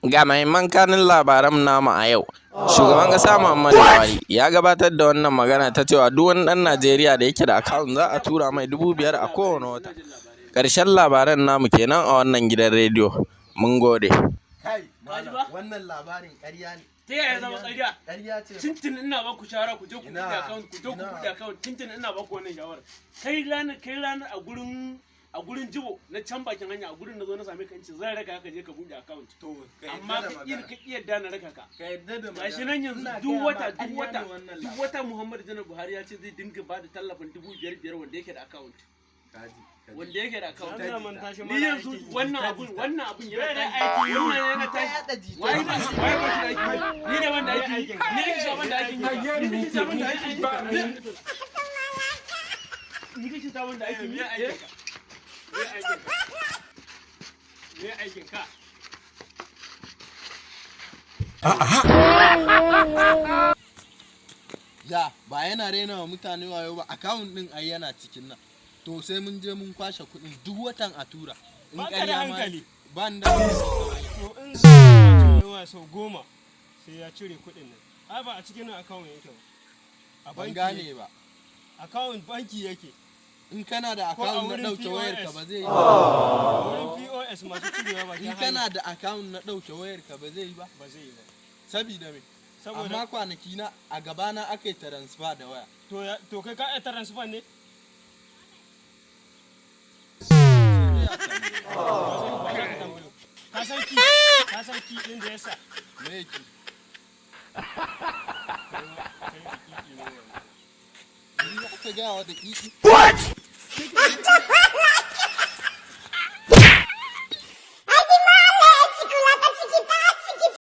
Ga mahimman kanun labaran namu a yau. Shugaban ƙasa Muhammadu Buhari ya gabatar da wannan magana ta cewa duk wani ɗan Najeriya da yake da account za a tura mai 5,000 a kowane wata. Ƙarshen labaran namu kenan a wannan gidan rediyo. Mun gode. Kai, Kaji malam, ba? wannan labarin ƙarya ne. Ta yaya zama ƙarya? Ƙarya ce. Tintin ina ba ku shawara ku je ku Ina, buɗe account, ku je ku ina. buɗe account. Tintin ina ba ku wannan shawara. Kai ranar a gurin Jibo na can bakin hanya, a gurin na zo na same ka, in ce zan raka ka je ka buɗe account. To, ka yadda Amma da ka magana. ka ƙi yadda na raka ka. Ka yadda da magana. Gashi nan yanzu Ina duk gaya ma, wata duk ƙarya wata ne wannan duk labarin. wata Muhammadu Janar Buhari ya ce zai dinga ba da tallafin 5,000 wanda yake da account. Kaji, kaji. Wanda yake da account. Jita jita. Ni yanzu wannan abun yana Bai da tashi. aiki. Wannan yana Ta tashi. yaɗa jita. Waye ba waye ba shi da aiki? Ni ne wanda aiki. Ni ne kike wanda aiki. Ni ne kike wanda aiki. Ni kike wanda aiki. Me aikin ka? Me aikin ka? Me aikin ka? Ya, ba yana rena wa mutane wayo ba, account ɗin ai yana cikin nan. To, sai mun je mun kwashe kuɗin, duk watan a tura. In Ba ka da ƙarya ma hankali. Ban da. To, in zai yawa sau 10 sai ya cire kuɗin nan. Ai ba a cikin nan account yake ba. A Ban banki gane yake. ba. Account banki yake. In kana da Ko a account na wurin ɗauke wayarka POS. ba zai yi ba. A wurin POS masu cirewa bakin In kana da account na ɗauke wayarka ba zai yi ba. Ba zai yi ba. Sabida me? Saboda Amma kwanaki na a gabana aka yi transfer da waya. To, kai ka iya transfer ne? Sai dai a tambaye. Ba za ka tambayo. Ka san key din da yasa? Me yake? Kai daƙiƙi ne wannan. Ni za ka gaya wa daƙiƙi?